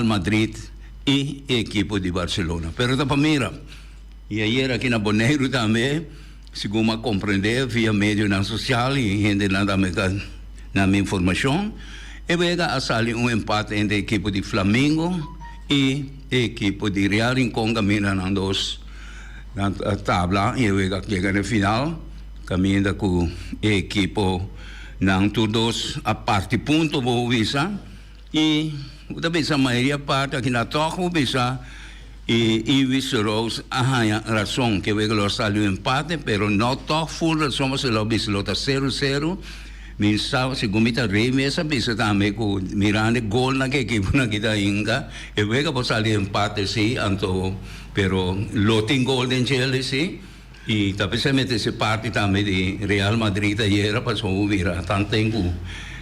Real Madrid i e ekipo di Barcelona. Pero ta pa mira. I ayer aki na Boneiru tambe, segun mi a komprendé via medionan sosial i hendenan tambe ta na mi informashon, e wega a sali un empate entre e ekipo di Flamingo i e ekipo di Real Rincon kaminda nan dos nan a tabla i e wega a yega na e final kaminda ku e ekipo nan tur dos a parti punto bo bisa. I bo ta bisa mayoria parti aki na tòg bo bisa i Iwis Rose a haña rason ke wega lo a sali un empate pero no tòg ful rason pasobra lo a bisa lo ta seru seru mi sa segun mi ta rei mes a bisa tambe ku mirando e golnan ke ekiponan kita hinka e wega por sali empate si anto pero lo tin gol den djele si. I ta p'esei mester si parti tambe di Real Madrid ayera pasobra bo mira tanten ku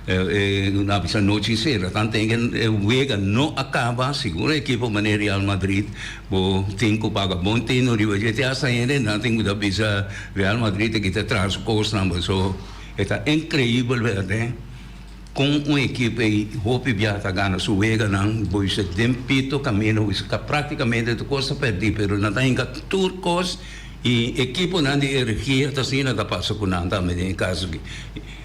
na bisa nochi sera tanten ku e wega no a kaba sigur e ekipo manera Real Madrid bo tin ku paga bon tino riba dje te hasta hende nan tin ku ta bisa Real Madrid ta kita traha su kosnan pasobra e ta inkreibel berde. Kon un ekipo ei hopi bia ta gana su weganan, bo bisa den pito kaminda, bo bisa ta praktikamente tur kos ta pèrdí, pero nan ta hinka tur kos i ekiponan di e regia ta asina ta pasa ku nan tambe den e kaso aki.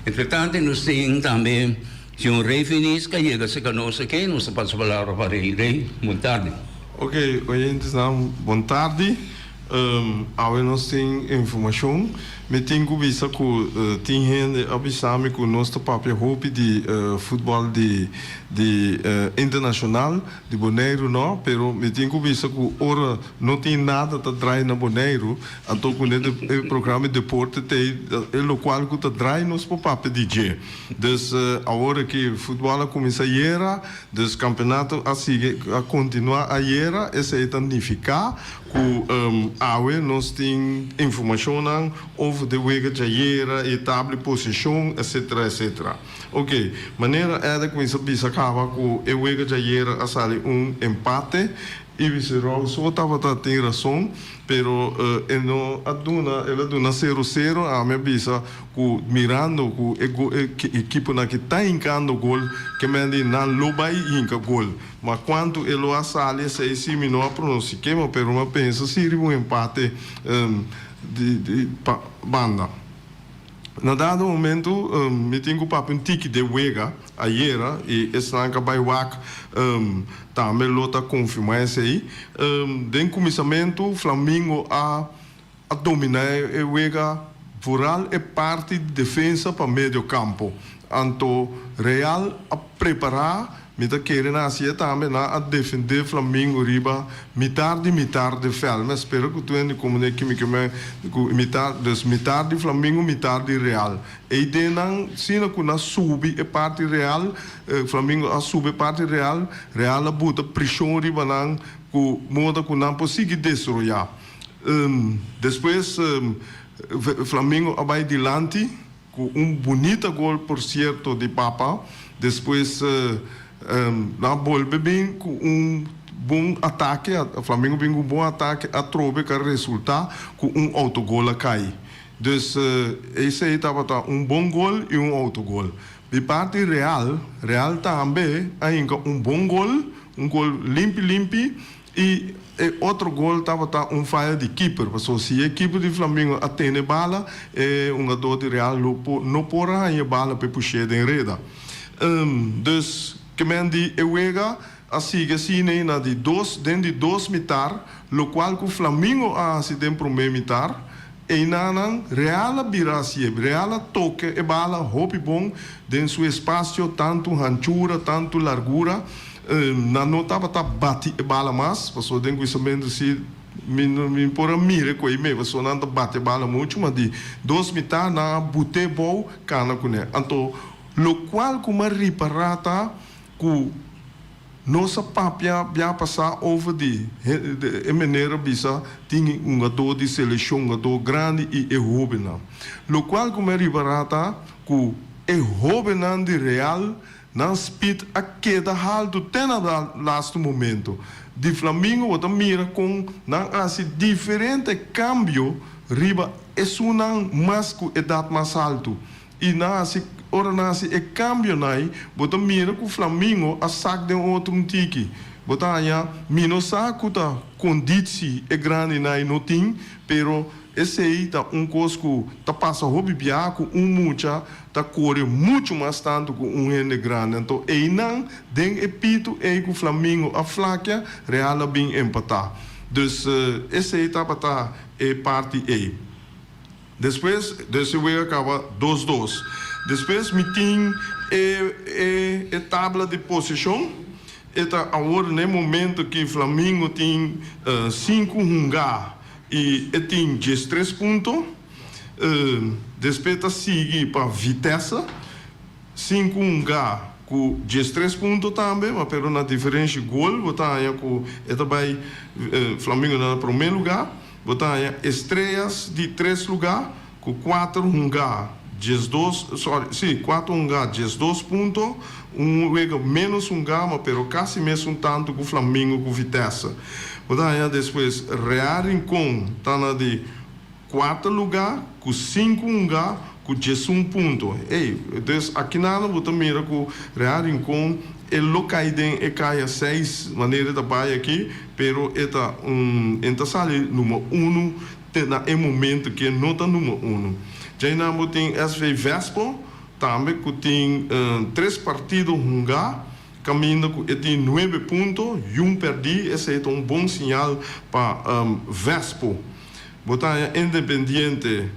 Entretante nos tin tambe señor Rey Finis ku a yega serka nos aki, nos ta pasa palabra pa Rey. Rey, bon tardi. Oke, oyentesnan, bon tardi. Awe nos tin informashon. Mi tin ku bisa ku tin hende a bisa mi ku nos ta papia hopi di futbòl di di internashonal, di Boneiru no, pero mi tin ku bisa ku ora no tin nada ta drai na Boneiru, anto ku ne e programa di deporte ta e lokual ku ta drai nos por papia di dje. Dus awor aki futbòl a kuminsá yera, dus kampeonato a sigui a kontinuá ayera, esei ta nifiká Ku awe nos tin informashonnan over de wega djayera, e tabla di posishon, etcetera, etcetera. Oke, manera Eder kuminsa bisa kaba ku e wega djayera a sali un empate, Ibis Rousseau tabata tin rason, pero e no a duna, el a duna sero sero, ami a bisa ku mirando ku e ekiponan ki ta hinkando gol, ke men di nan lo bai hinka gol. Ma cuanto e lo a sali esey si mi no a pronostique ma pero mi a pensa si riba un empate di di pa banda. Na dado momento mi tin cu papia un tiki den wega ayera y esnan cu a bay wak tambe lo ta confirma esey. Den cuminsamento Flamingo a A dominá e wega vooral e parti di defensa pa medio campo. Anto Real a prepara, mi ta kere nan haci'e tambe, nan a defende Flamingo riba mitar di mitar di veld. Mi a spera cu tur hende comprende ki mi ke men cu mitar, dus mitar di Flamingo, mitar di Real. Ey den nan sina cu nan subi e parti Real, Flamingo a subi e parti Real, Real a buta presion riba nan cu moda cu nan por sigui desroya. Despues Flamingo a bai dilanti ku un bunita gol por sierto di Papa. Despues nan a bolbe bin ku un bon atake, Flamingo bin ku un bon atake atrobe ku a resulta ku un autogol a kai. Dus esei tabata un bon gol i un autogol. Di parti Real, Real tambe a hinka un bon gol, un gol limpi limpi. I e otro gol tabata un faya di keeper, pasobra si e keeper di Flamingo a tene bala, e hungador di Real lo por no por a haña e bala pa e push'é den reda. Dus, ke men di e wega a sigui asina ei na di dos den di dos mitar, lokual ku Flamingo a hasi den promé mitar, einanan Real a bira hasié. Real a toke e bala hopi bon den su espasio, tantu hanchura, tantu largura. Nan no tabata bati e bala mas, pasobra den kuisamentu si mi no mi por a mira ku ei me, pasobra nan ta bati e bala muchu, ma di dos mitá nan a but'é bou kana kuné. Anto lokual ku mi a ripará ta ku nos a papia bia pasá over di e manera bisa tin hungadó di seleshon, hungadó grandi i e hóbennan. Lokual ku mi a ripará ta ku e hóbennan di Real Nan speed a keda haltu te na lastu momento. Di Flamingo bo ta mira kon nan a hasi diferente kambio riba esunnan mas ku edat mas haltu. I nan hasi ora nan hasi e kambionan ei bo ta mira ku Flamingo a sak den otro un tiki. Bo ta haña, mi no sa ku ta konditsi e grandinan ei no tin, pero esei ta un kos ku ta pasa hopi biaha ku un mucha ta kore muchu mas tantu ku un hende grandi. Anto einan den e pitu ei ku Flamingo a flakia, Real a bin empatá. Dus esei tabata e parti ei. Despues dus e wega kaba dos dos. Despues mi tin e e e tabla di posishon. E ta awor na e momento ki Flamingo tin sinku hungá i e tin diestres punto. Despues ta sigui pa Vitesse, sinku hungá ku diestres punto tambe, ma pero na diferensha gol bo ta haña ku e ta bai Flamingo na promé lugá. Bo ta haña Estrellas di tres lugá ku kuater hungá 12, sorry, sí, kuater hungá 12 punto, un wega ménos hungá ma pero kasi mesun tantu ku Flamingo ku Vitesse. Bo ta haña despues Real Rincon ta na di kuater lugá ku sinku hungá ku 11 punto. Ey, dus akinano bo ta mira ku Real Rincon e lo kai den e kaya seis manera e ta bai aki, pero e ta un e ta sali number uno te na e momento ke no ta number uno. Djainan bo tin SV Vespo tambe ku tin tres partido hungá kaminda ku e tin nuebe punto, yun pèrdí, esei ta un bon siñal pa Vespo. Bo ta haña Independiente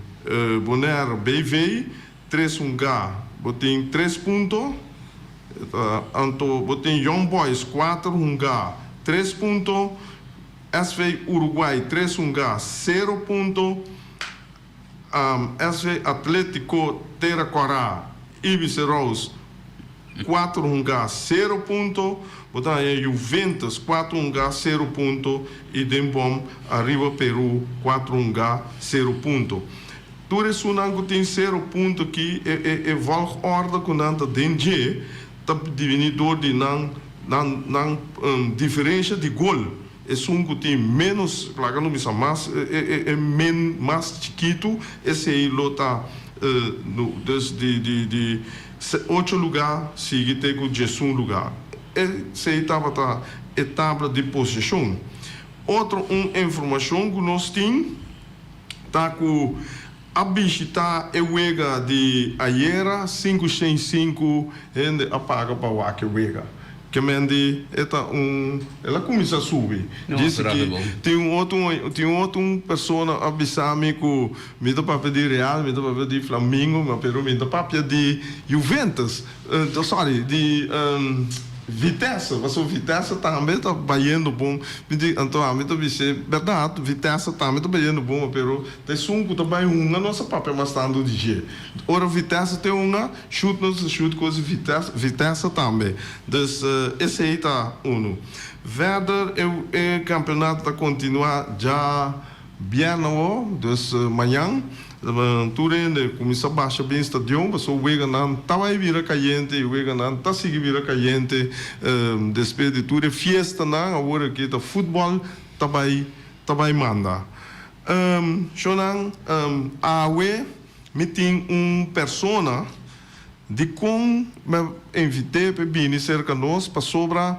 Bonaire BV tres hungá bo tin tres punto, anto bo tin Young Boys kuater hungá tres punto, SV Uruguay tres hungá sero punto, SV Atletico Tera Kòrá Ibis Rose kuater hungá sero punto, bo ta haña Juventus kuater hungá sero punto i den bòm Arriba Peru kuater hungá sero punto. Tur esunnan ku tin sero punto ki e e e volgorde ku nan ta den dje ta bini dor di nan nan nan diferensha di gol. Esun ku tin ménos, laga no bisa mas, e e e men mas chikitu, esei lo ta no dus di di di ocho lugá sigui te ku 11 lugá. Esei tabata e tabla di posishon. Otro un informashon ku nos tin ta ku a bishitá e wega di ayera, 505 hende a paga pa wak e wega. Kemendi e ta un, el a kuminsá subi. Djis ki tin un otro, tin un otro un persona a bisa mi ku mi ta papia di Real, mi ta papia di Flamingo, ma pero mi ta papia di Juventus. Sorry, di Vitesse, pasobra Vitesse tambe ta bayendo bon. Mi di, anto ami ta bis'é, bèrdat, Vitesse tambe ta bayendo bon, pero ta esun ku ta bai hunga nos a papia mas tantu di dje. Ora Vitesse te hunga, shut nos ta shut kos di Vitesse, Vitesse tambe. Dus esei ta unu. Verder e e kampeonato ta kontinuá dja Bièrnè awor, dus mañan, tur hende kuminsá basha bin stadion pasobra weganan ta bai bira kayente i weganan ta sigui bira kayente despues di tur e fiestanan. Awor aki ta futbòl ta bai ta bai manda. Shownan, awe mi tin un persona dikon mi a invit'é pa e bini serka nos pasobra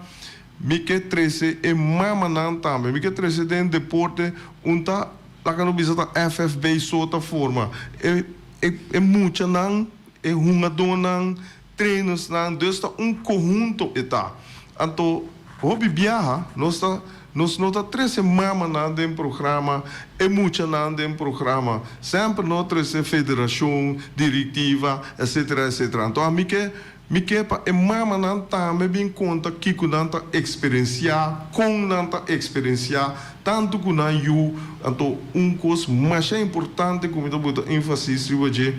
Mi ke trese e mamanan tambe. Mi ke trese den deporte un ta laga no bisa ta FFB so ta forma. E e e muchanan, e hungadónan, trainersnan, dus ta un kohunto e ta. Anto hopi biaha nos ta nos no ta trese mamanan den programa, e muchanan den programa. Semper no trese federashon, direktiva, etcetera etcetera. Anto ami ke Mi ke pa e mamanan tambe bin konta kiko nan ta eksperensiá, kon nan ta eksperensiá, tantu ku nan yu. Anto un kos masha importante ku mi ta buta énfasis riba dje,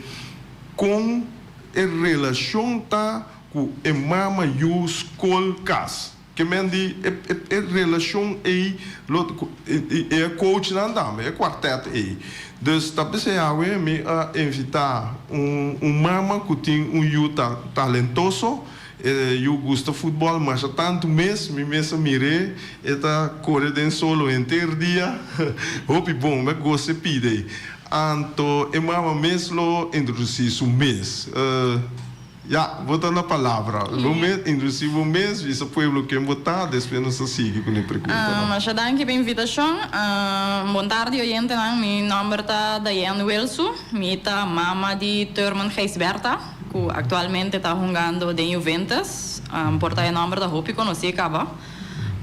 kon e relashon ta ku e mama, yu, skol, kas. Ke men di e e relashon ei lo i e coachnan tambe, e kwartèt ei. Dus ta p'esei awe mi a invitá un un mama ku tin un yu ta talentoso, e yu gusta futbòl masha tantu mes, mi mes a mir'é, e ta kore den solo henter dia, hopi bon, mi a gosa e pida ei. Anto e mama mes lo introdusí su mes. Ya, bo ta na palabra. Bo mes introduci bo mes, bisa pueblo ken bo ta, despues nos ta sigui cu e preguntanan. Masha danki pa invitacion. Bon tardi oyentenan, mi nomber ta Dayenne Wilsu, mi ta mama di Thurman Gijsbertha, cu actualmente ta hungando den Juventus. Por ta e nomber ta hopi conoci caba.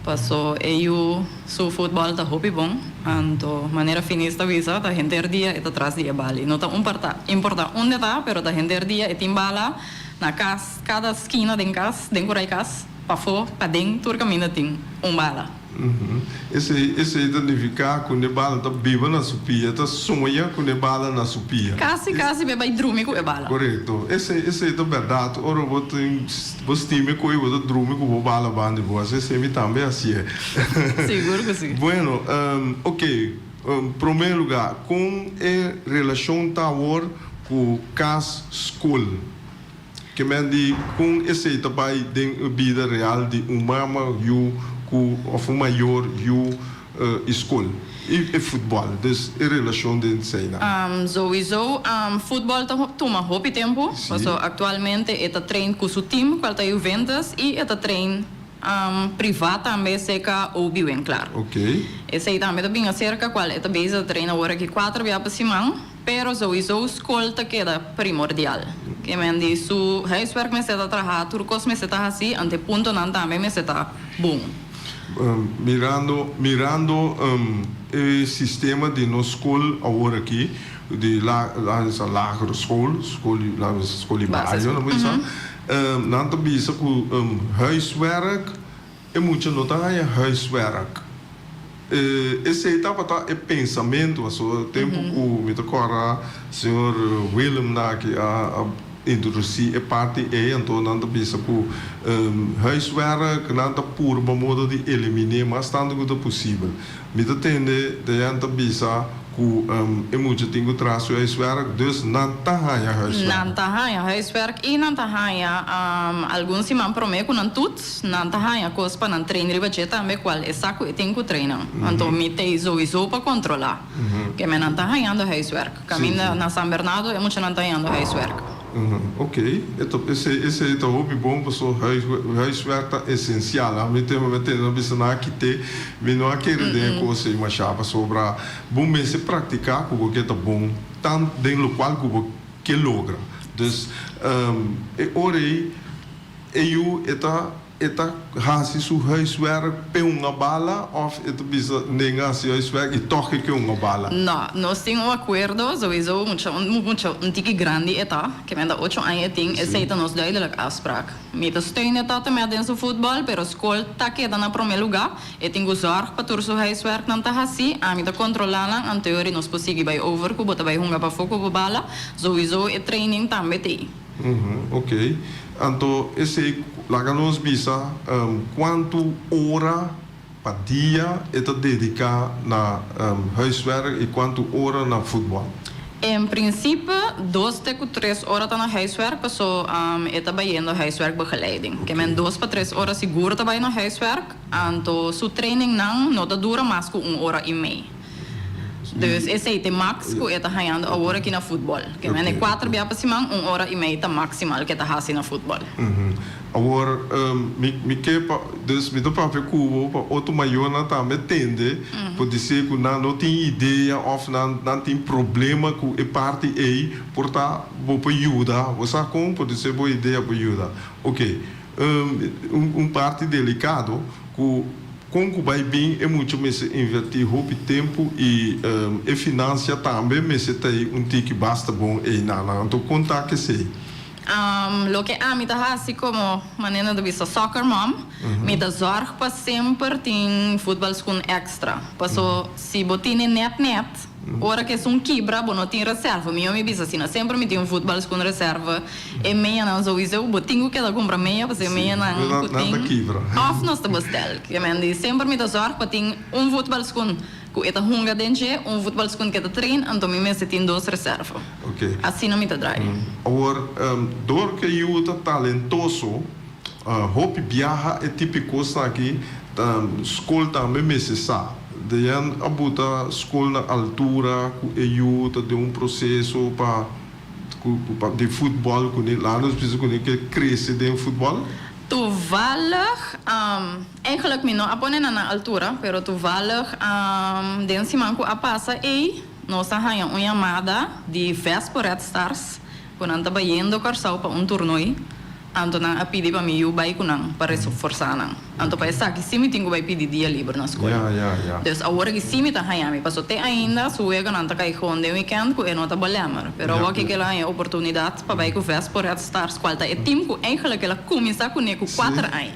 Paso e yu su futbòl ta hopi bon, anto manera Finis ta bisa ta henter dia e ta tras di e bal. I no ta umparta importa unda e ta, pero ta henter dia e tin bala na kas, kada skina den kas, den kurai kas, pafó, paden, tur kaminda tin un bala. Esei esei ta nifiká ku e bala ta biba na su pia, ta soña ku e bala na su pia. Kasi kasi bo e bai drumi ku e bala. Korekto. Esei esei ta bèrdat. Ora bo tin. Bo stima e koe bo ta drumi ku bo bala banda di bo hasi esei mi tambe hasié. Sigur ku si. Bueno, ok, prome luga kon e relashon ta awor ku kas skol? Ke men di kon esei ta bai den e bida real di un mama yu ku òf un mayor yu e skol i e futbòl, dus e relashon den eseinan. Souiso futbòl ta tuma hopi tempu, paso aktualmente e ta train ku su team kual ta Juventus i e ta train privá tambe serka Obi Winklaar. Esei tambe ta bin aserka kual e ta bezig ta train awor aki kuater bia pa siman, pero souiso skol ta keda primordial. Ke men di su huiswerk mester ta traha, tur kos mester ta hasi, ante puntonan tambe mester ta bon. Mirando mirando e sistema di nos skol awor aki, di la la bisa lagere school, skol di la bisa skol di bario nan bisa, nan ta bisa ku huiswerk e mucha no ta haña huiswerk. Esei tabata e pensamentu pasobra tempu ku mi ta kòrda señor Willem nan aki a introdusí e parti ei, anto nan ta bisa ku huiswerk nan ta purba modo di eliminé mas tantu ku ta posibel. Mi ta tende Diane ta bisa ku e mucha tin ku traha su huiswerk, dus nan ta haña huiswerk. Nan ta haña huiswerk i nan ta haña algun siman promé ku nan toets, nan ta haña kos pa nan train riba dje tambe kual e sa ku e tin ku train. Anto mi t'ei souiso pa kontrolá ke men nan ta hañando huiswerk. Kaminda na San Bernardo e muchanan ta hañando huiswerk. Ok, esei esei ta hopi bon paso huiswerk ta esensial. Ami tempo mi a tende nan bisa nan a kite, mi no a kere den e kos ei mashá pasobra bo mester praktiká ku bo ke ta bon tan den lokual ku bo ke logra. Dus e ora ei e yu e ta E ta hasi su huiswerk p'e hunga bala of e ta bisa nenga hasi huiswerk i tog e ke hunga bala? No, nos tin un akuerdo, souiso mucha mucha un tiki grandi e ta, ke men ta ocho aña e tin, esei ta nos duidelijk afspraak. Mi ta steun e tot en met den su futbòl, pero skol ta keda na promé lugá, e tin ku zòrg pa tur su huiswerknan ta hasi, ami ta kontrolá nan, anteori nos por sigui bai over ku bo ta bai hunga pafó ku bo bala, souiso e training tambe t'ei. Ok. Anto esei laga nos bisa cuantu ora pa dia e ta dedica na huiswerk y cuantu ora na futbol? En principe dos te cu tres ora ta na huiswerk paso e ta bayendo huiswerkbegeleiding. Ke men dos pa tres ora sigur ta bay na huiswerk, anto su trainingnan no ta dura mas cu un ora y mei. Dus esei ta e max ku e ta hañando awor aki na futbòl. Ke mende kuater bia pa siman, un ora i mei ta maximal ku e ta hasi na futbòl. Awor, mi mi ke pa, dus mi ta papia ku bo pa otro mayornan tambe tende, podisé ku nan no tin idea òf nan nan tin problema ku e parti ei, por ta bo por yuda, bo sa kon? Podisé bo idea por yuda. Oke, un un parti delikado ku. Kon ku bai bin e mucha mester invertí hopi tempu i e finansia tambe mester ta ei un tiki basta bon einan. Anto kon ta kesei? Loke ami ta hasi komo manera nan ta bisa soccer mom, mi ta zorg pa semper tin futbalskun extra. Paso si bo tine net net, Ora ku esun kibra bo no tin reserva. Mi omi bisa asina, semper mi tin un futbalskun reserva. E meanan souiso bo tin ku keda kumpra mea pasobra e meanan ku tin òf nos ta bestel. Ke men di semper mi ta zòrg pa tin un futbalskun ku e ta hunga den dje, un futbalskun ku e ta train, anto mi mester tin dos reserva. Asina mi ta drai. Awor, dor ku e yu ta talentoso, hopi biaha e tipo e kosnan aki skol tambe mester sa. Deyan a buta skol na altura ku e yu ta den un proseso pa. ku ku di futbòl kuné laat nos bisa kuné ke krese den futbòl? Toevallig, eigenlijk mi no a pone nan na altura, pero toevallig den siman ku a pasa ei nos a haña un yamada di Vespo Red Stars ku nan ta bayendo Kòrsou pa un tornooi. Anto nan a pidi pa mi yu bai ku nan pa reforsá nan. Anto pa esaki sí mi tin ku bai pidi dia liber na skol. Dus awor aki sí mi ta haña mi, paso te ainda su weganan ta kai gewoon den wikènt ku e no ta belèmer. Pero awor ki el a haña oportunidat pa bai ku Vespo Red Stars kual ta e tim ku eigenlijk el a kuminsá kuné ku kuater aña.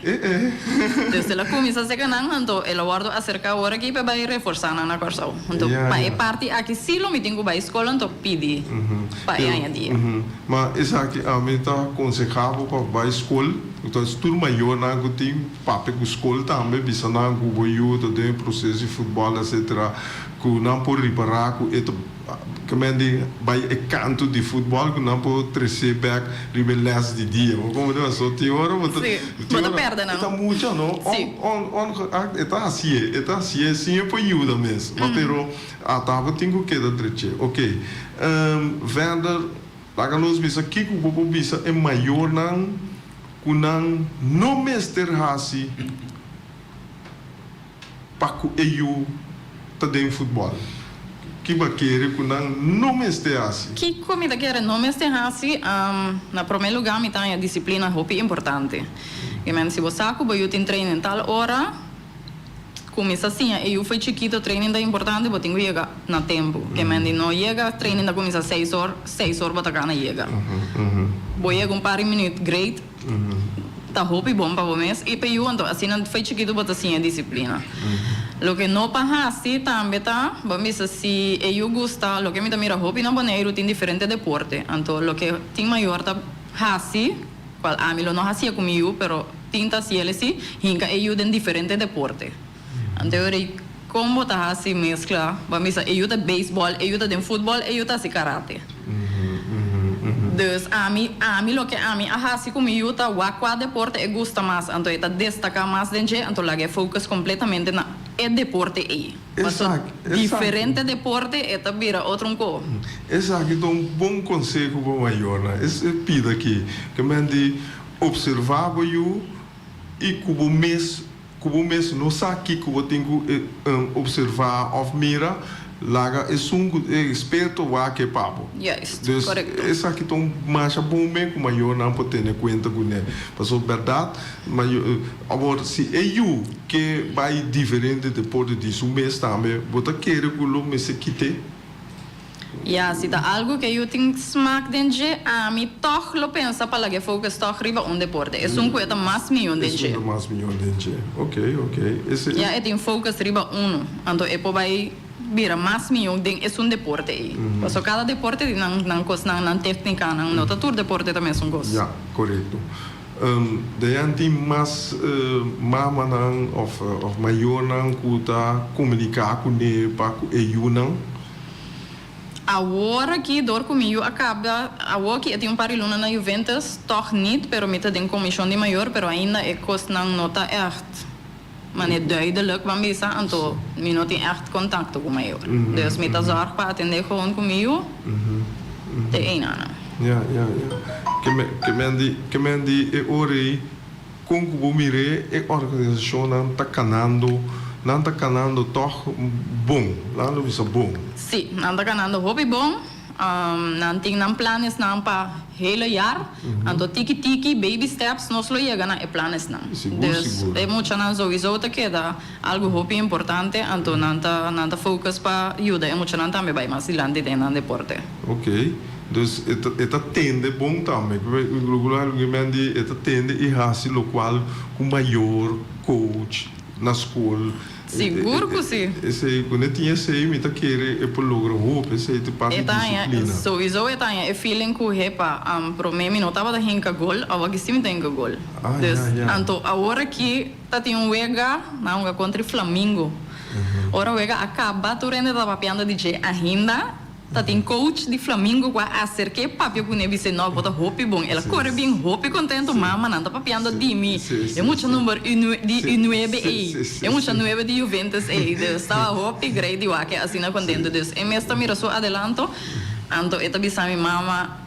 Dus el a kuminsá seka nan, anto el a wòrdu aserká awor aki pa e bai reforsá nan na Kòrsou. Anto pa e parti aki sí lo mi tin ku bai skol anto pidi pa e haña dia. Ma esaki ami ta konsehá bo pa bai skol. Entonces tur mayornan ku tin papia ku skol tambe bisa nan ku bo yu ta den e proseso di futbòl etcetera ku nan por ripará ku e ta kemen di bai e kanto di futbòl ku nan por tres'é bèk riba e lès di dia. Bo komprende? Pasobra tin ora bo ta Sí, bo ta pèrdè nan. E ta mucha no? Sí. Ongeacht e ta hasié, e ta hasié sin e por yuda mes. Ma pero Ata bo tin ku keda dreché. Ok. Verder, laga nos bisa kiko bo por bisa e mayornan ku nan no mester hasi pa ku e yu ta den futbòl. Ki bo a kere ku nan no mester hasi? Kiko mi ta kere no mester hasi? Na promé lugá mi ta haña disiplina hopi importante. Si bo sa ku bo yu tin training tal ora, Cuminsa siña e yu fo'i chikito training ta importante bo tin cu yega na tempo ke men di no yega training ta cuminsa seis or seis or bo ta cana yega bo yega un par di minuut great ta hopi bon pa bo mes y pa e yu anto asina fo'i chikito bo ta siña disciplina loke no pa haci tambe ta bo bisa si e yu gusta loke mi ta mira hopi na Boneiru tin diferente deporte anto loke tin mayor ta haci. Cual ami lo no hacia cu mi yu, pero tin ta haciele si, hinca e yu den diferente deporte. Anto e ora ei con bo ta haci mezcla, bo a bisa e yu ta baseball, e yu ta den futbol, e yu ta haci karate. Dus ami, ami loke ami a haci cu mi yu ta wak cua deporte e gusta mas, anto e ta destaca mas den dje, anto laga e focus completamente na e deporte ei. Paso diferente deporte e ta bira otro un ko. Esaki ta un bon konseho pa mayornan. E pida aki ke men di opservá bo yu i ku bo mes ku bo mes no sa kiko bo tin ku opservá òf mira, laga esun ku e eksperto wak e pa bo. Juist, Dus korekto. esaki ta un masha bon me ku mayornan por tene kuenta kuné. Pasobra bèrdat mayor awor si e yu Ke bai diferente deporte di su mes tambe, bo ta kere ku lo mester kit'é? Ya, si ta algu ke yu tin smak den dje, ami tòg lo pensa pa lag'é focus tòg riba un deporte. Esun ku e ta mas mion den dje. Esun ta mas mion den dje. Ok, ok. Ese. Ya e tin focus riba unu, anto e por bai bira mas mion den esun deporte ei. Pasobra kada deporte tin nan nan kosnan, nan téknikanan. No ta tur deporte ta mesun kos. Ya, korekto. Dayan tin mas mamanan of mayornan ku ta komuniká kuné pa ku e yunan? Awor aki dor ku mi yu a kaba, awor ki e tin un par di luna na Juventus, tòg nit, pero mi ta den komishon di mayor, pero ainda e kosnan no ta ègt manera duidelijk ban bisa, anto mi no tin ègt kontakto ku mayor. Dus mi ta zòrg pa atendé gewoon ku mi yu te einanan. Ya, ya, ya. Ke men, ke men di, ke men di e ora ei, kon ku bo mir'é e organisashonnan ta kanando, nan ta kanando tòg bon, nan lo bisa bon. Sí, nan ta kanando hopi bon. Nan tin nan planesnan pa hele jaar, anto tiki tiki, baby steps, nos lo yega na e planesnan. Dus e muchanan sowieso ta keda algo hopi importante, anto nan ta nan ta focus pa yuda e muchanan tambe bai mas dilanti den nan deporte. Ok, dus e ta e ta tende bon tambe, regularmente e ta tende i hasi lokual ku mayor, coach na skol. Sigur ku si. Esei, ku ne tin esei mi ta kere e por logra hopi, esei ta parti E ta haña, disiplina. souiso e ta haña e feeling ku hepa, promé mi no tabata hinka gol, awor aki si mi ta hinka gol. Ah, Dus, ya, ya. anto awor aki ta tin un wega, nan hunga kontra e Flamingo. Ora wega a kaba tur hende ta papiando di dje ahinda. Ta tin coach di Flamingo cu a acerke papia cu ne bis'e no bo ta hopi bon. El a core bien hopi contento mama nan ta papiando di mi e mucha number di u nuebe ey e mucha nuebe di Juventus ey dus tawa hopi grei di wak e asina contento dus e mes ta mira su adelanto anto e ta bisa mi mama.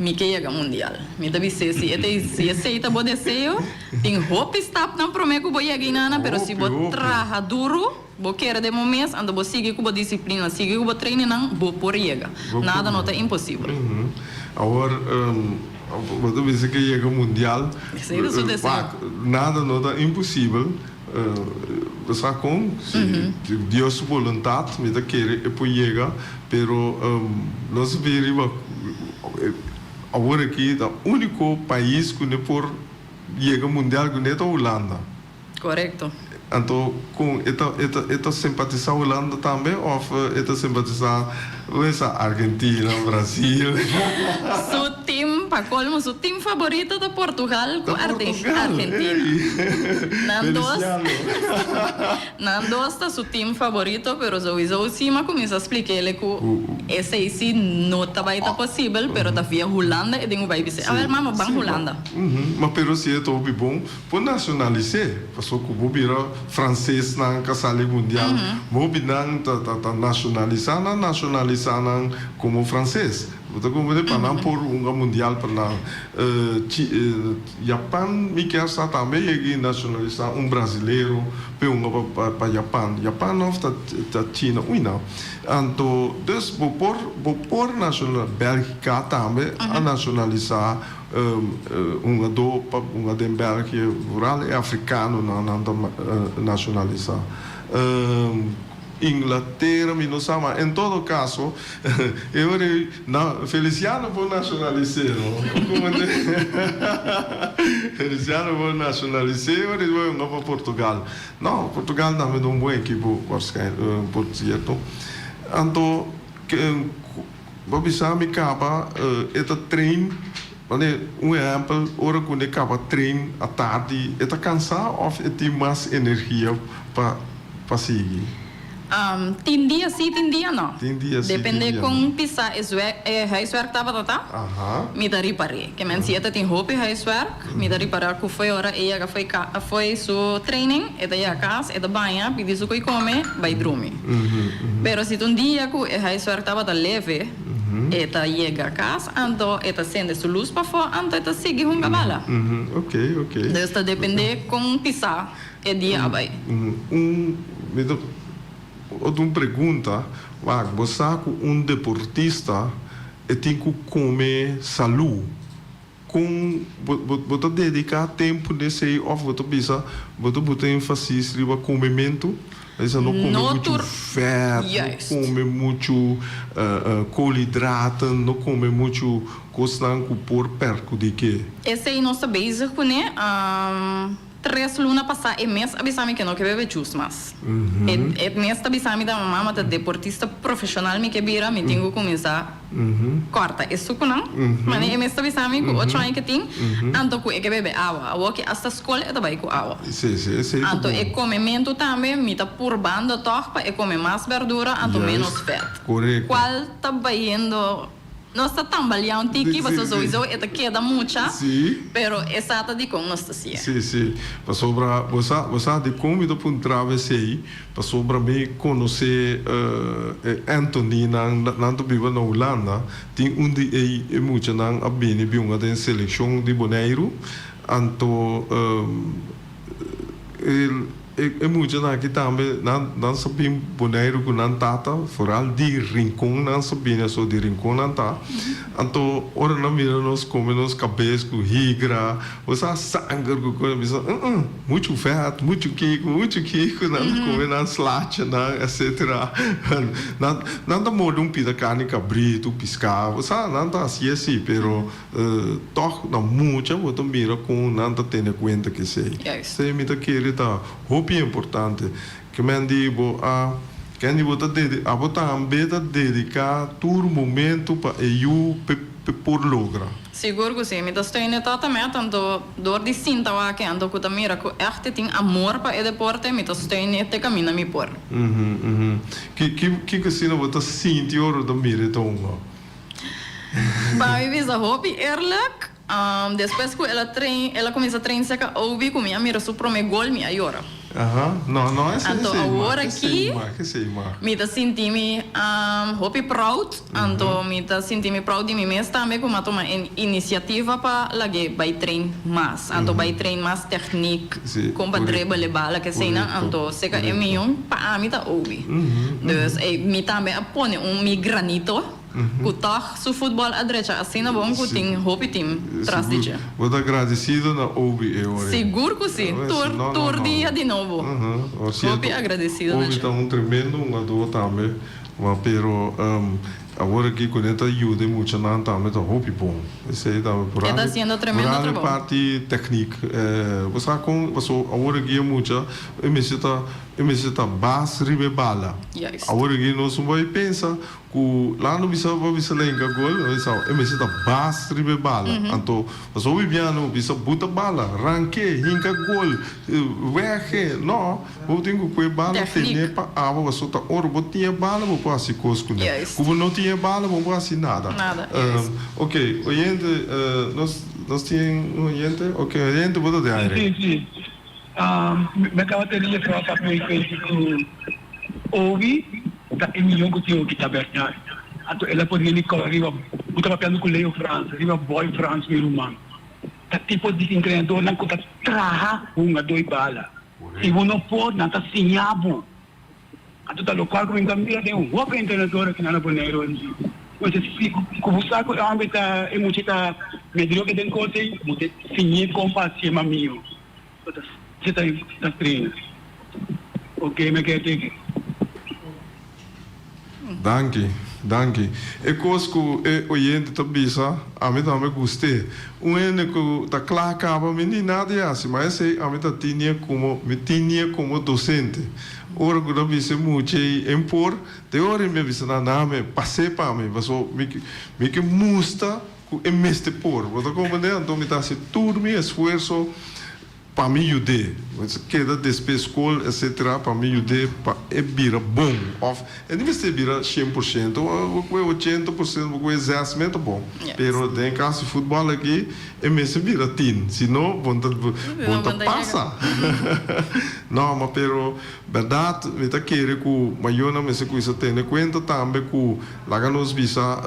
Mi ke yega mundial. Mi ta bis'é si e ta si esei ta bo deseo, tin hopi stapnan promé ku bo yega einana, pero si bo traha duru, bo kere den bo mes, anto bo sigui ku bo disiplina, sigui ku bo traininnan, bo por yega. Nada no ta imposibel. Awor, bo ta bisa ke yega mundial, Esei ta su deseo. Wak, nada no ta imposibel. Bo sa kon? Si Dios su boluntat, mi ta kere e por yega, pero nos a bin riba awor aki ta úniko pais ku ne por yega mundial kuné ta Hulanda. Korekto. Anto kon e ta e ta e ta simpatisá Hulanda tambe òf e ta simpatisá wesa Argentina, Brasil? Su team, pa colmo, su team favorito ta Portugal cu Ta Portugal, Argentina. ey! Nan dos, Feliciano. nan dos ta su team favorito, pero sowieso si m'a cuminsa splik'ele cu esey si no ta bay ta posibel, pero ta via Hulanda e tin cu bay bis'e, Sí, Awel mama, ban sí, ma, Hulanda. mhm, ma pero si e ta hopi bon, Por nacionalis'é, paso cu bo bira francesnan ca sali mundial, hopi nan ta ta nacionalisa nan nacionalisa nan como frances. Bo ta comprende? Pa nan por hunga mundial pa nan. Japan mi kier sa tambe yega y nacionalisa un brasilero p'e hunga pa pa Japan. Japan of ta ta China? Uy nan. Anto dus bo por bo por nacional Belgica tambe a nacionalisa Hungadó pa hunga den België, vooral e afrikanonan nan ta nashonalisá. Inglatera mi no sa, ma en todo kaso e ora ei na Feliciano por nashonalis'é no. Komo te Feliciano por nashonalis'é e ora ei bai hunga pa Portugal. No, Portugal tambe ta un buen ekipo waarschijnlijk, por sierto. Anto Bo bisa mi kaba e ta train, wanneer un ehempel ora ku ne kaba train atardi e ta kansa of e tin mas energia pa pa sigui? Tin dia si tin dia no. Tin dia si tin Depende dia no. kon pisa e e huiswerk tabata ta, mi ta ripar'é. Ke men si e ta tin hopi huiswerk, mi ta ripará ku fo'i ora e yega fo'i ka fo'i su training, e ta yega kas, e ta baña, pidi su koi kome, bai drumi. Pero si ta un dia ku e huiswerk tabata leve, e ta yega kas, anto e ta sende su lus pafó, anto e ta sigui hunga bala. Dus ta dependé kon pisá e dia a bai. Un, mi ta otro un pregunta, wak, bo sa ku un deportista e tin ku kome salú? Kon bo bo ta dediká tempu den esei òf bo ta bisa bo ta buta énfasis riba komementu? Esei no kome No muchu tur vèt, no Juist. kome muchu koolhidraten, no kome muchu kosnan ku por perhudik'é. Esei nos ta bezig kuné. Tres luna pasá e mes a bisa mi ke no ke bebe jus mas. E e mes ta bisa mi ta mama ta deportista profeshonal mi ke bira mi tin ku kuminsá kòrta e sukunan. Mane e mes ta bisa mi ku ocho aña ke tin anto ku e ke bebe awa. Awor ke asta skol e ta bai ku awa. Anto e komementu tambe mi ta purbando tòg pa e kome mas bèrdura anto ménos vèt. Kual ta bayendo. Nos ta tambaleá un tiki, pasobra souiso e ta keda mucha, pero e sa ta dikon nos ta si'e. Sí, sí. Pasobra bo sa, bo sa dikon mi ta puntra bo esei, pasobra mi konosé e Anthony nan, nan ta biba na Hulanda, tin un di ei e muchanan a bini biunga den selekshon di Boneiru, anto e. E muchanan aki tambe nan nan sa bin Boneiru ku nan tata, foral di Rincon nan sa bini aso di Rincon nan ta. Anto ora nan mira nos kome nos kabes ku higra, bo sa sanger ku kos, nan bisa uh uh muchu vèt, muchu kiko, muchu kiko, nan ta kome nan slachanan etcetera. Nan nan ta morde un pida karni kabritu, piská, bo sa nan ta hasi asi pero. Tòg na mucha bo ta mira kon nan ta tene kuenta ku esei. Esei mi ta kere ta hopi importante. Ke men di bo a ken di bo ta dedi abo tambe ta dediká tur momento pa e yu p'e por logra. Sigur ku si. Mi ta steun e tata mèt, anto dor di sinta wak anto ku ta mira ku ègt e tin amor pa e deporte, mi ta steun e te kaminda mi por. Ki kiko asina bo ta sinti ora bo ta mira e ta hunga? Pa mi bisa hopi eerlijk, despues ku el a train, el a kuminsá train seka Obi ku mi a mira su promé gol mi a yora. Aha, no, no, esei Anto esei awor mag, esei aki mag, esei mag. mi ta sinti mi hopi proud, anto mi ta sinti mi proud di mi mes tambe ku mi a tuma e inisiativa pa lag'é bai train mas, anto bai train mas techniek, Sí, kon pa korekto, dribbel e bala keseinan, korekto, anto seka e korekto. mion pa ami ta obi. Dus mi tambe a pone un mi granito. Ku tòg su futbòl a drecha asina bon ku tin hopi tim tras di dje. Bo ta gradesido na Obi e ora ei? Sigur ku si, tur tur dia di nobo. Hopi agradesido na Obi dje. ta un tremendo hungadó tambe, ma pero awor aki ku e ta yuda e muchanan tambe ta hopi bon. Esei tambe por E ta hasiendo tremendo por trabou. parti teknik. Bo sa kon paso awor aki e mucha e mester ta e mester ta bas riba e bala. Awor aki nos no bai pensa Ku Lando bisa pa bisa lenga gol, e bisa e mester ta bas riba e bala. Anto pasobra Bibiano bisa buta bala, rank'é, hinka gol, weg'é. No, bo tin ku kue bala tene pa abo pasobra ta ora bo tin e bala bo por hasi kos kuné. Ku bo no tin e bala bo no por hasi nada. Ok, oyente, nos nos tin un oyente? Ok, oyente bo ta den aire. Sí, sí. Mi a kaba tene lefra pa pei ku Obi ta e miyon ku tin oki ta bèrdat. Anto el a pone mi kòrda riba bo ta papiando ku Leo Frans, riba Boy Frans mi ruman. Ta tipo di entrenadornan ku ta traha hungadó i bala. Si bo no por, nan ta siña bo. Anto ta lokual ku mi ta mira den hopi entrenador aki na Boneiru en si. Entonces si ku bo sa ku e homber ta e mucha ta medioke den kos ei, bo ta siñ'é kon pa hasié mas mihó. Ta ta traina. Ok me keda tiki. Danki, danki. E kos ku e oyente ta bisa, ami tambe gust'é. Un hende ku ta kla kaba mi ni nada di hasi, ma esei ami ta tinie komo mi tinie komo dosente. Ora ku ta bisa e mucha ei en por, te ora mi a bisa nan, name, pas'é pa mi, paso mi mi ke musta Ku e mester por. Bo ta komprendé? Anto mi ta hasi tur mi esfuerso pa mi yud'é. Mi ta keda despues skol etcetera pa mi yud'é pa e bira bon. Òf e no mester bira 100%, bo kohe 80%, bo kohe zes mes ta bon. Pero den e kaso di futbòl aki e mester bira tin, si no bo no ta bo no ta pasa. No, ma pero bèrdat mi ta kere ku mayornan mester kuminsa tene kuenta tambe ku laga nos bisa.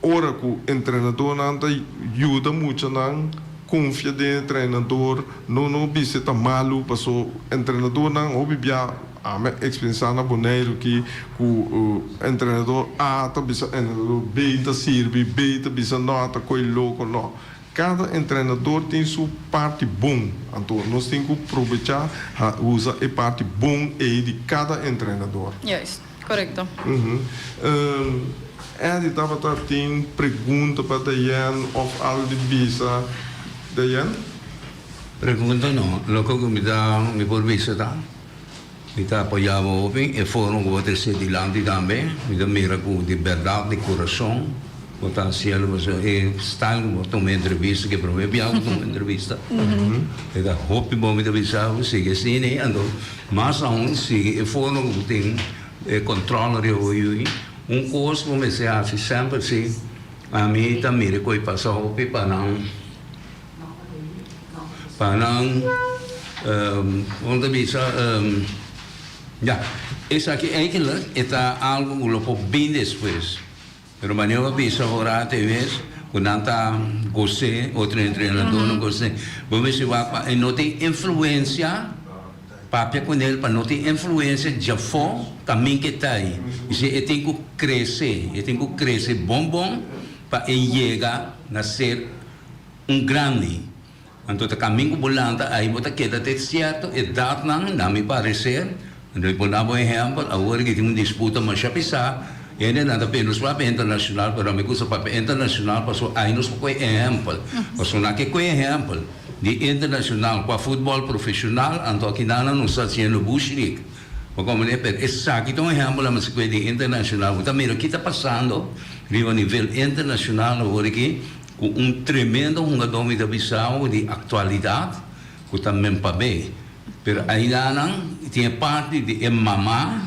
Ora ku entrenadornan ta yuda muchanan konfia den e treinador, no no bisa e ta malu paso entrenadornan hopi bia ami a eksperensiá na Boneiru ki ku entrenador A ta bisa entrenador B ta sirbi, B ta bisa no ta koe loko no. Kada entrenador tin su parti bon, anto nos tin ku probechá usa e parti bon ei di kada entrenador. Juist, korekto. Eddie tabata tin pregunta pa Dayenne of algo di bisa Dayenne? Pregunta no, loke ku mi ta mi por bisa ta mi ta apoyá bo hopi e forma ku bo ta trese dilanti tambe mi ta mira ku di bèrdat di kurason bo ta hasiendo pasobra e style ku bo a tuma e entrevista ke promé bia ku bo tuma entrevista e ta hopi bon mi ta bisa bo sigui asina ei anto mas aun sigui e forma ku bo tin e control riba bo yu un kos ku mester hasi semper si ami ta mira ku e pasa hopi pa nan pa nan kon ta bisa ya esaki eigenlijk e ta algo ku lo por bin despues pero manera bo a bisa ora te wes ku nan ta gos'é otro entrenador no gos'é bo mester wak pa e no tin influencia papia ku nel pa no tin influencia djafó kamin ke ta ei e tin ku krese e tin ku krese bon bon pa e yega na ser un grandi. Anto ta kamin ku bo lanta ai bo ta keda te sierto edatnan, na mi pareser, anto mi por da bo ehèmpel, awor ki tin un disputa masha pisá, hendenan ta pende nos papia internashonal, pero ami gusta papia internashonal pasobra ai nos por kohe ehèmpel, pasobra nan ke kohe ehèmpel di internashonal kua futbòl profeshonal, anto akinan nos ta hasiendo bush league. Bo komprende? Pero esaki ta un ehèmpel nan mester kohe di internashonal, bo ta mira ki ta pasando riba nivel internashonal awor aki. Ku un tremendo hungadó mi ta bisa bo di aktualidat ku ta Mbappé. Pero aindanan tin e parti di e mama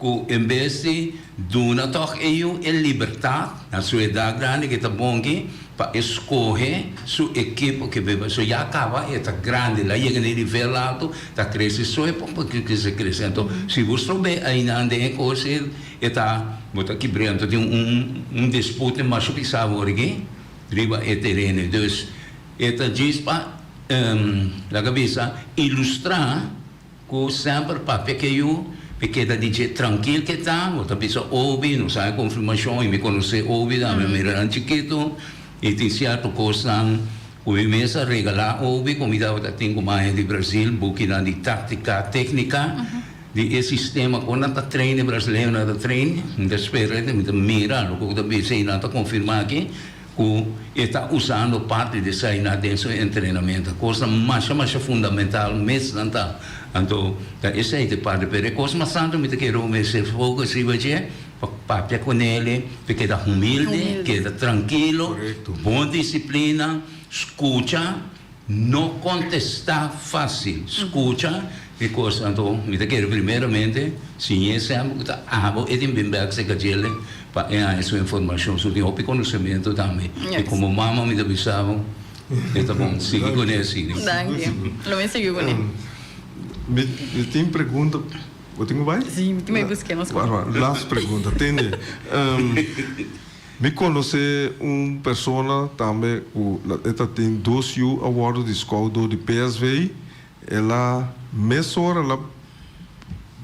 ku en bes di duna tòg e yu e libertat na su edat grandi ke ta bonki. pa e skohe su ekipo ke beba. So ya kaba e ta grandi, el a yega na e nivel alto, ta krese so e por krese krese. Anto si bo strobe ainan den e kos e ta bo ta kibr'é. Anto tin un un dispute masha pisá awor aki riba e tereno. Dus e ta djis pa laga bisa ilustrá. Ku semper papia ke yu, mi keda di dje trankil ke ta, bo ta bisa Obi, nos haña konfirmashon i mi konosé Obi tambe, mi mira nan chikitu i tin sierto kosnan ku mi mes a regalá Obi ku mi tabata tin ku maña di Brazil, bukinan di táktika, téknika di e sistema kon nan ta train e brasileñonan ta train, mi ta spera mi ta mira loke ku ta bisa i nan ta konfirmá aki. Ku e ta usando parti di esei na den su entrenamentu. Kosnan masha masha fundamental mes nan ta. Anto ta esei ta e parti. Pero e kos mas tantu mi ta kere un mester focus riba dje pa papia ku nele, pa keda humilde, keda trankilo, bon disiplina, skucha. No contesta facil, scucha e cos. Anto mi ta kere primeramente siñ'e semper cu ta abo e tin bin bek cerca djele pa e haña su informacion. Su tin hopi conocemento tambe. Y como mama mi ta bisa bo e ta bon. Sigui cu ne asina. Danki. Lo mi sigui cu ne. Mi tin pregunta. Bo tin cu bai? Si, mi tin bai busca nos cos. Last pregunta. Tende. Mi konosé un persona tambe ku e ta tin dos yu a wòrdu di scout dor di PSV. El a mesora el a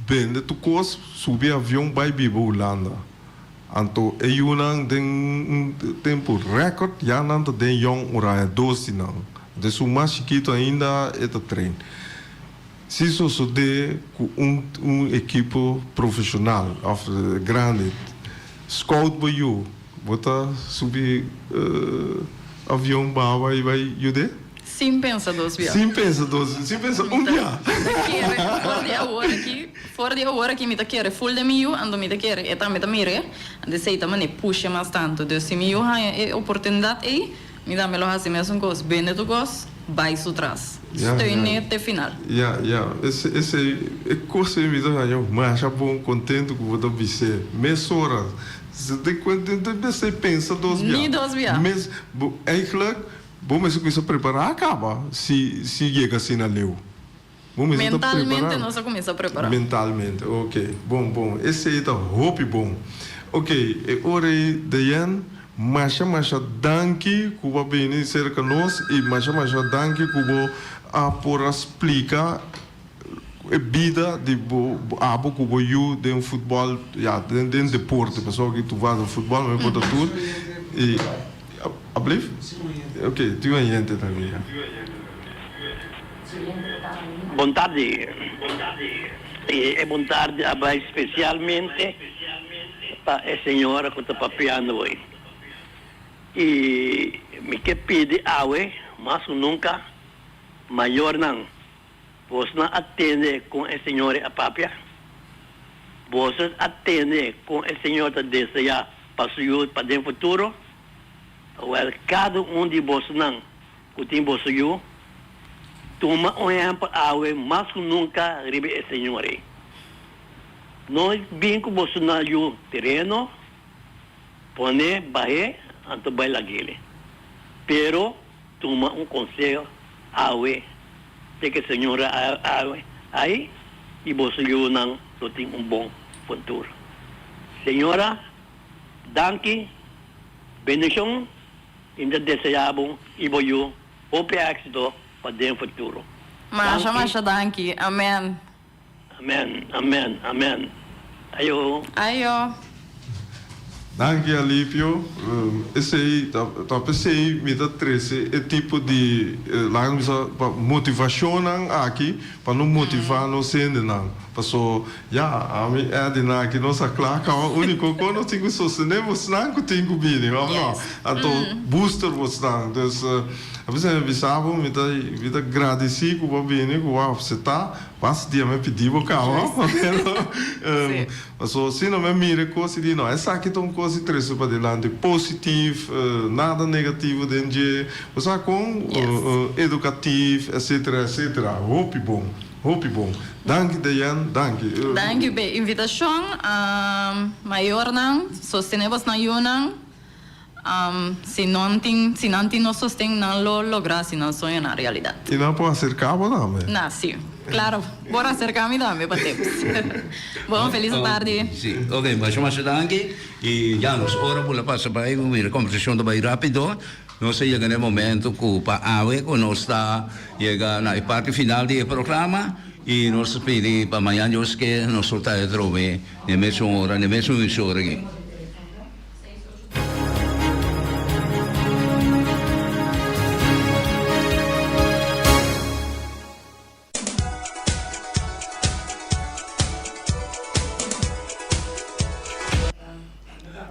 bende tur kos, subi avion bai biba Hulanda. Anto e yunan den un tempu rèkòrt ya nan ta den Jong Oranje, dos di nan. Anto esun mas chikitu ainda e ta train. Si sosodé ku un un ekipo profeshonal òf grandi scout bo yu, bo ta subi avion baha bai bai yud'é? Sin pensa dos bia. Sin pensa dos, sin pensa un bia. Mi ta kere for di awor aki, for di awor aki mi ta kere full den mi yu, anto mi ta kere e tambe ta mir'é, anto esei ta manera push'e mas tantu. Dus si mi yu haña e oportunidat ei, Mi tambe lo hasi mesun kos, bende tur kos, bai su tras. Steun'é te final. Ya, ya. Ese, ese, e kos ei mi ta haña masha bon, kontentu ku bo ta bis'é. Mesora. De ku de mester pensa dos bia. Ni dos bia. Mes, bo, eigenlijk, bo mester kuminsá prepará kaba si, si yega asina leu. Bo mester ta prepará. Mentalmente nos a kuminsá prepará. Mentalmente, ok. Bon, bon. Esei ta hopi bon. Ok, e ora ei, Dayenne, masha masha danki ku bo a bini serka nos i masha masha danki ku bo a por a splika e bida di bo abo ku bo yu den futbòl, ya, den den deporte, pasobra aki tur wak futbòl, ma e por ta tur. I, ablief? Ok, tin un oyente tambe, ya. Bon tardi. E bon tardi a bai spesialmente pa e señora ku ta papiando hoy. I mi ke pidi awe mas ku nunka mayornan, bosnan a tende kon e señora a papia? Boso a tende kon e señor ta deseá pa su yu pa den futuro? Wèl, kada un di bosnan Ku tin boso yu, tuma un ehèmpel awe mas ku nunka riba e Señor ei. No bin ku boso na yu tereno, pone bah'é anto bai lag'é. Pero tuma un konseho awe te ku e Señor awe ai i boso yunan lo tin un bon futuro. Señora, danki, bendishon. I mi ta desea bo i bo yu hopi éxito pa den futuro. Masha masha danki. Amen. Amen amen amen ayo. Ayo. Danki Alipio, esei ta p'esei mi ta trese e tipo di laga mi bisa pa motivacionnan aki pa no motiva nos hendenan paso Ya, ami Eddie na aki nos a kla kaba uniko kon nos tin ku sostené bosnan ku tin ku bini, òf no? Anto booster bosnan. Dus a bisa mi bisa bo mi ta mi ta gradisí ku bo a bini, ku bo a apseptá. Basta dia mi a pidi bo kaba, pero paso si no mi a mira e kos i di no esaki ta un kos di trese padilanti positif, nada negativo den dje. Bo sa kon? Edukatif, etcetera, etcetera. Hopi bon. Hopi bon. Danki Dayenne, danki. Danki p'e invitashon. Mayornan, sostené bosnan yunan. Um, si nan tin, si nan tin nos sosten, nan lo logra si nan soño na realidat. I nan por aserká bo tambe? Na, si. Klaro. Por aserká mi tambe pa tips. Bon, felis tardi. Si. Ok, masha masha danki. I ya nos ora por a pasa bai, bo mira kombersashon ta bai rápido. Nos a yega na e momento ku pa awe ku nos ta yega na e parti final di e programa i nos ta pidi pa mañan Dios ke nos lo ta atrobe na e mesun ora, na e mesun emisora aki.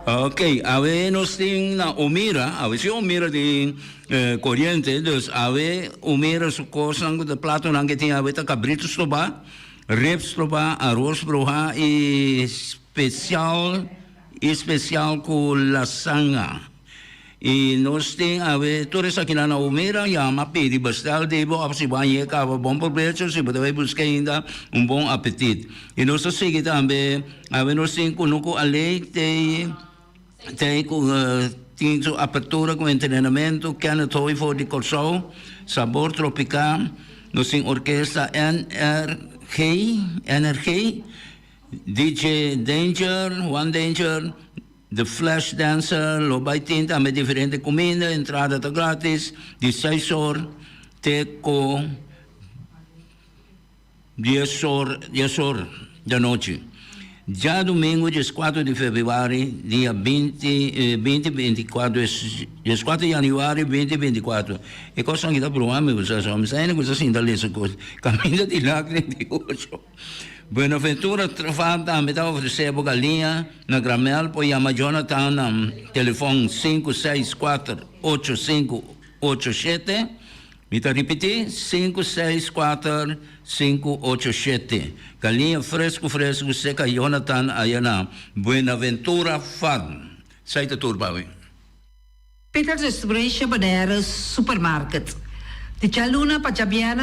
Ok, awe nos tin na Omira, awe si Omira tin eh, koriente, dus awe Omira su kosnan ku ta platonan ke tin awe ta kabritu stobá, ribs stobá, aros bruhá i spesial I special cu lasanga. I nos tin awe tur esakinan na Omira yama pidi bestel di bo of si bo a yega caba bon probecho si bo ta bay busca ainda un bon apetit. I nos ta sigui tambe awe nos tin Cunucu Aley tey tey cu tin su apertura cu entrenamento Kenneth Hoy for di Corsou Sabor Tropica nos tin orkesta NRG NRG. DJ Danger, One Danger, The Flash Dancer lo bai tin tambe diferente cuminda, entrada ta gratis, di seis or te cu dies or, dies or di anochi. Djadumingu dieskuater di februari dia binti, binti bintikuater, dieskuater di januari binti bintikuater. E kosnan aki ta broma mi ku sa, mi sa hende ku sa sinta lesa kos, kaminda di lak 38. Buenaventura Trofan tambe ta ofresé bo galiña na gramel por yama Jonathan na telefon 564 8587. Mi ta ripití, 564 587. Galiña fresku fresku seka Jonathan aya na Buenaventura Farm. Sai ta tur pa mi. Peters Restauration Bonaire Supermarket. Di djaluna pa djabièrnè.